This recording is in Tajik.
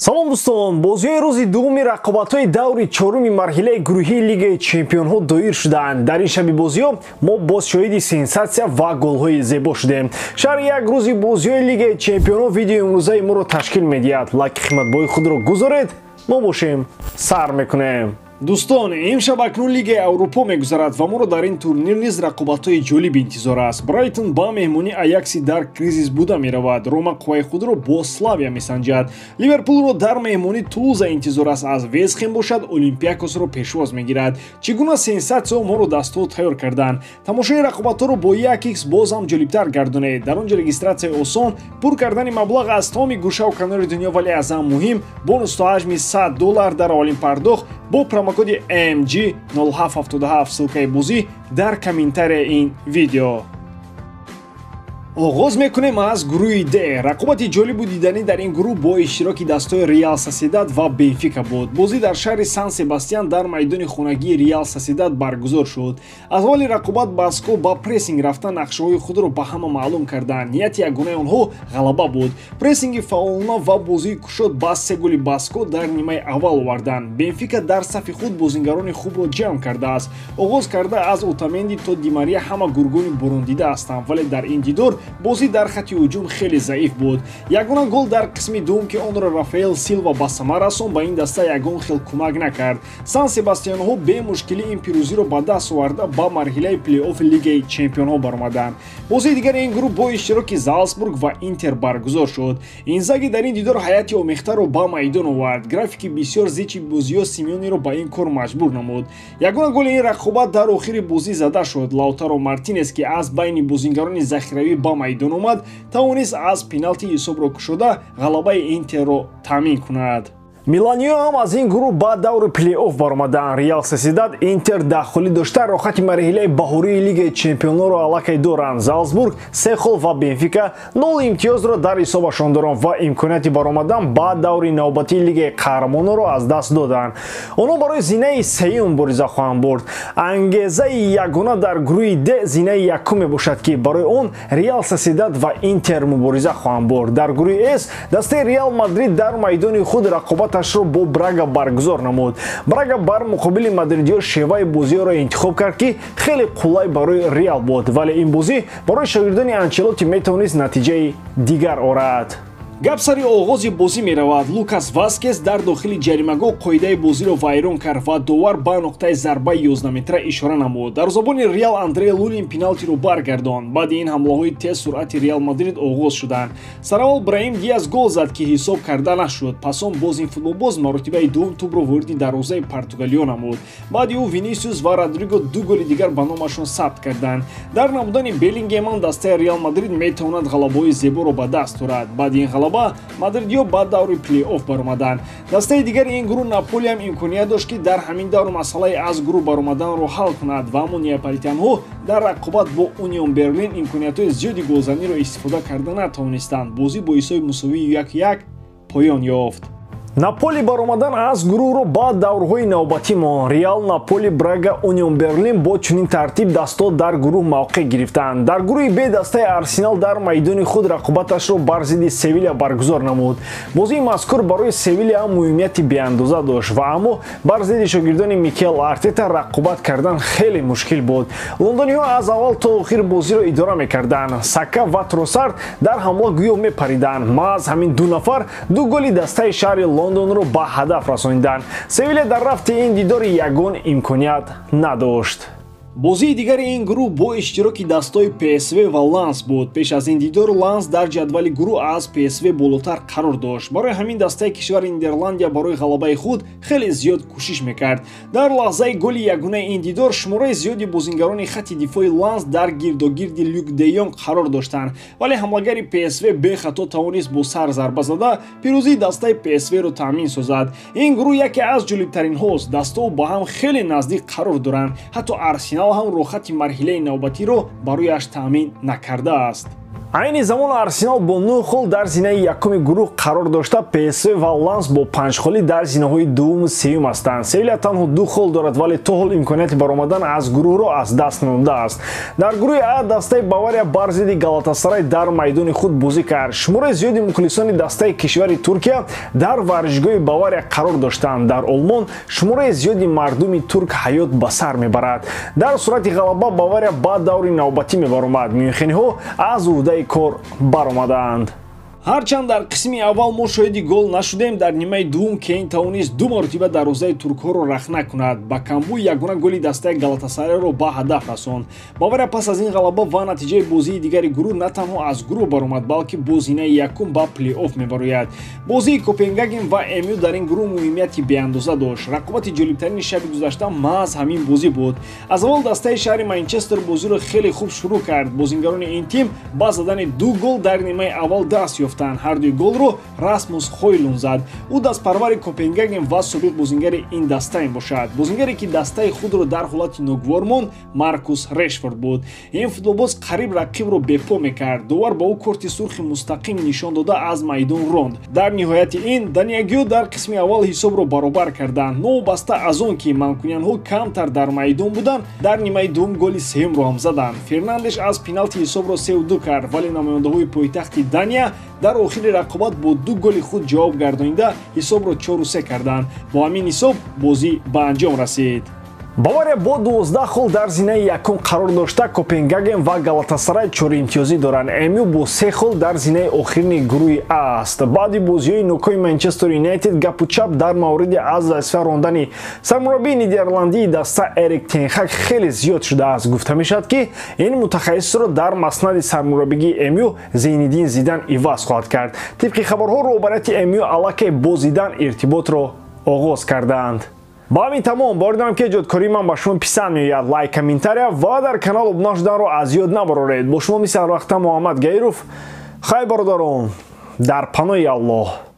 Салом дӯстон, бозиҳои рӯзи дуввуми рақобатҳои даври чоруми марҳилаи гурӯҳии Лигаи чемпионҳо доир шуданд. Дар ин шаби бозиҳо мо боз шоҳиди сенсатсия ва голҳои зебо шудем. Шарҳи як рӯзи бозиҳои Лигаи чемпионҳо видеои имрӯзаи моро ташкил медиҳад. Лайки қиматбои худро гузоред, мо бошем сар мекунем. Дӯстон, имшаб акнун Лигаи Аврупо мегузарад ва моро дар ин турнир низ рақобатҳои ҷолиб интизор аст. Брайтон ба меҳмонии Аякси дар кризис буда меравад. Рома қувваи худро бо Славия месанҷад. Ливерпулро дар меҳмонии Тулуза интизор аст. Аз Вестхем бошад Олимпиакосро пешвоз мегирад. Чӣ гуна сенсатсияҳо моро дастҳо тайёр карданд? Тамошои рақобатҳоро бо 1x боз ҳам ҷолибтар гардонед. Дар он ҷо регистратсияи осон, пур кардани маблағ аз тамоми гӯшаву канори дунё, вале аз ҳам муҳим бонус то ҳаҷми $100 дар аввалин пардохт бо промокоди MG0777. Ссылкаи бозӣ дар комментарияи ин видео. Оғоз мекунем аз гурӯҳи Д. Рақобати ҷолибу диданӣ дар ин гурӯҳ бо иштироки дастҳои Реал Сосьедад ва Бенфика буд. Бозӣ дар шаҳри Сан Себастьян дар майдони хонагии Реал Сосьедад баргузор шуд. Аз аввали рақобат баско ба прессинг рафта нақшаҳои худро ба ҳама маълум карданд. Нияти ягонаи онҳо ғалаба буд. Прессинги фаъолона ва бозии кушод ба се голи баско дар нимаи аввал оварданд. Бенфика дар сафи худ бозингарони хубро ҷамъ кардааст. Оғоз карда аз Отаменди то Ди Мария ҳама гургони бурундида ҳастанд, вале дар ин дидор бозӣ дар хатти ҳуҷум хеле заиф буд. Ягона гол дар қисми дуввум, ки онро Рафаэл Силва ба самар расон, ба ин даста ягон хел кӯмак накард. Сан Себастьянҳо бемушкилӣ ин пирӯзиро ба даст оварда ба марҳилаи плей-оффи Лигаи чемпионҳо баромаданд. Бозии дигари ин гурӯҳ бо иштироки Залцбург ва Интер баргузор шуд. Инзаги дар ин дидор ҳайати омехтаро ба майдон овард. Графики бисёр зичи бозиҳо Симеониро ба ин кор маҷбур намуд. Ягона голи ин рақобат дар охири бозӣ зада шуд. Лаутаро Мартинес, ки аз байни бозингарони захиравӣ ба майдон омад, тавонист аз пеналти ҳисобро кушода ғалабаи Интерро таъмин кунад. Миланиё ҳам аз ин гурӯҳ ба даври плей-офф баромаданд. Реал Сосьедад, Интер дахолӣ дошта рохати марҳилаи баҳории Лигаи чемпионҳоро аллакай доранд. Залцбург се хол ва Бенфика 0 имтиёзро дар ҳисобашон доранд ва имконияти баромадан ба даври навбатии Лигаи қаҳрамононро аз даст доданд. Онҳо барои зинаи сеюм мубориза хоҳанд бурд. Ангезаи ягона дар гурӯҳи Д зинаи якум мебошад, ки барои он Реал Сосьедад ва Интер мубориза хоҳанд бурд. Дар гурӯҳи С дастаи Реал Мадрид дар майдони худ рақобаташро бо Брага баргузор намуд. Брага бар муқобили мадридиё шеваи бозиёро интихоб кард, ки хеле қулай барои Реал буд, вале ин бозӣ барои шогирдони Анчелотти метавонист натиҷаи дигар орад. Гап сари оғози бозӣ меравад. Лукас Васкес дар дохили ҷаримагоҳ қоидаи бозиро вайрон кард ва довар ба нуқтаи зарбаи 11 метра ишора намуд. Дарвозабони Реал Андре Лулин пеналтиро баргардонд. Баъди ин ҳамлаҳои тез суръати Реал Мадрид оғоз шуданд. Сараввал Браҳим Диас гол зад, ки ҳисоб карда нашуд. Пас он боз ин футболбоз маротибаи дуввум тӯбро вориди дарвозаи португалиё намуд. Баъди ӯ Винисиус ва Родриго ду голи дигар ба номашон сабт карданд. Дар намудани Беллингеман дастаи Реал Мадрид метавонад ғалабаҳои зеборо ба даст орад. Баъди ин ғалаба мадридиё ба даври плей-офф баромаданд. Дастаи дигари ин гурӯҳ Наполи ҳам имконият дошт, ки дар ҳамин давр масъалаи аз гурӯҳ баромаданро ҳал кунад ва аммо неаполитанҳо дар рақобат бо Унион Берлин имкониятҳои зиёди голзаниро истифода карда натавонистанд. Бозӣ бо ҳисоби мусовии 1-1 поён ёфт. Наполи баромадан аз гурӯҳро ба даврҳои навбатӣ монд. Реал, Наполи, Брага, Унион Берлин бо чунин тартиб дастҳо дар гурӯҳ мавқеъ гирифтанд. Дар гурӯҳи Б дастаи Арсенал дар майдони худ рақобаташро бар зидди Севиля баргузор намуд. Бозии мазкур барои Севиля ҳам муҳимияти беандоза дошт ва аммо бар зидди шогирдони Микел Артета рақобат кардан хеле мушкил буд. Лондониҳо аз аввал то охир бозиро идора мекарданд. Сака ва Тросард дар ҳамла гӯё мепариданд. Маҳз ҳамин ду нафар ду голи дастаи шаҳри Лондонро ба ҳадаф расониданд. Севиля дар рафти ин дидор ягон имконият надошт. Бозии дигари ин гурӯҳ бо иштироки дастҳои ПСВ ва Ланс буд. Пеш аз ин дидор Ланс дар ҷадвали гурӯҳ аз ПСВ болотар қарор дошт. Барои ҳамин дастаи кишвари Нидерландия барои ғалабаи худ хеле зиёд кӯшиш мекард. Дар лаҳзаи голи ягонаи ин дидор шумораи зиёди бозингарони хатти дифои Ланс дар гирдогирди Люк де Йонг қарор доштанд, вале ҳамлагари ПСВ бехато тавонист бо сар зарба зада пирӯзии дастаи ПСВ-ро таъмин созад. Ин гурӯҳ яке аз ҷолибтаринҳост. Дастҳо ба ҳам хеле наздик қарор доранд. Ҳатто Арсенал ҳам рохати марҳилаи навбатиро барояш таъмин накардааст. Айни замон Арсенал бо 9 хол дар зинаи якуми гурӯҳ қарор дошта, ПСВ ва Ланс бо 5 холӣ дар зинаҳои дуввуму сеюм ҳастанд. Севиля танҳо 2 хол дорад, вале то ҳол имконияти баромадан аз гурӯҳро аз даст надодааст. Дар гурӯҳи А дастаи Бавария бар зидди Галатасарай дар майдони худ бозӣ кард. Шумораи зиёди мухлисони дастаи кишвари Туркия дар варзишгоҳи Бавария қарор доштанд. Дар Олмон шумораи зиёди мардуми турк ҳаёт ба сар мебарад. Дар сурати ғалаба Бавария ба даври навбатӣ мебаромад. Мюнхениҳо аз уҳдаи кор баромадаанд. Ҳарчанд дар қисми аввал мо шоҳиди гол нашудем, дар нимаи дуввум Кейн тавонист ду маротиба дарвозаи туркҳоро рахна кунад. Ба камбу ягона голи дастаи Галатасарайро ба ҳадаф расонд. Бавария пас аз ин ғалаба ва натиҷаи бозии дигари гурӯҳ на танҳо аз гурӯҳ баромад, балки бо зинаи якум ба плей-офф мебарояд. Бозии Копенгаген ва МЮ дар ин гурӯҳ муҳимияти беандоза дошт. Рақобати ҷолибтарини шаби гузашта маҳз ҳамин бозӣ буд. Аз аввал дастаи шаҳри Манчестер бозиро хеле хуб шурӯъ кард. Бозингарони ин тим ба задани 2 гол дар нимаи аввал даст ёфтанд. Ҳар дуи голро Расмус Хойлун зад. Ӯ дастпарвари Копенгаген ва собиқ бозингари ин даста мебошад. Бозингаре ки дастаи худро дар ҳолати ногувор монд, Маркус Решфорд буд. Ин футболбоз қариб рақибро бепо мекард. Довар ба ӯ корти сурхи мустақим нишон дода аз майдон ронд. Дар ниҳояти ин Даниягио дар қисми аввал ҳисобро баробар карданд. Новобаста аз он ки манкуниянҳо камтар дар майдон буданд, дар нимаи дуввум голи сеюмро ҳам заданд. Фернандеш аз пеналти ҳисобро 3-2 кард, вале намояндаҳои пойтахти Дания дар охири рақобат бо 2 голи худ ҷавоб гардонида ҳисобро 4-3 карданд. Бо ҳамин ҳисоб бозӣ ба анҷом расид. Бавария бо 12 хол дар зинаи якум қарор дошта, Копенгаген ва Галатасарай 4 имтиёзӣ доранд. МЮ бо 3 хол дар зинаи охирини гурӯҳи А аст. Баъди бозиҳои нокои Манчестер Юнайтед гапу чап дар мавриди аз вазифа рондани сармураббии нидерландии даста Эрик Тенхак хеле зиёд шудааст. Гуфта мешавад, ки ин мутахассисро дар маснади сармураббигии МЮ Зейниддин Зидан иваз хоҳад кард. Тибқи хабарҳо, роҳбарияти МЮ аллакай бо Зидан иртиботро оғоз кардаанд. Ба ҳамин тамом. Бовар дорам, ки эҷодкории ман ба шумо писанд меояд. Лайк, комментария ва дар канал обуна шуданро аз ёд набароред. Бо шумо мисли ҳарвақта Муҳаммад Гаиров. Хайр, бародарон, дар паноҳи Аллоҳ.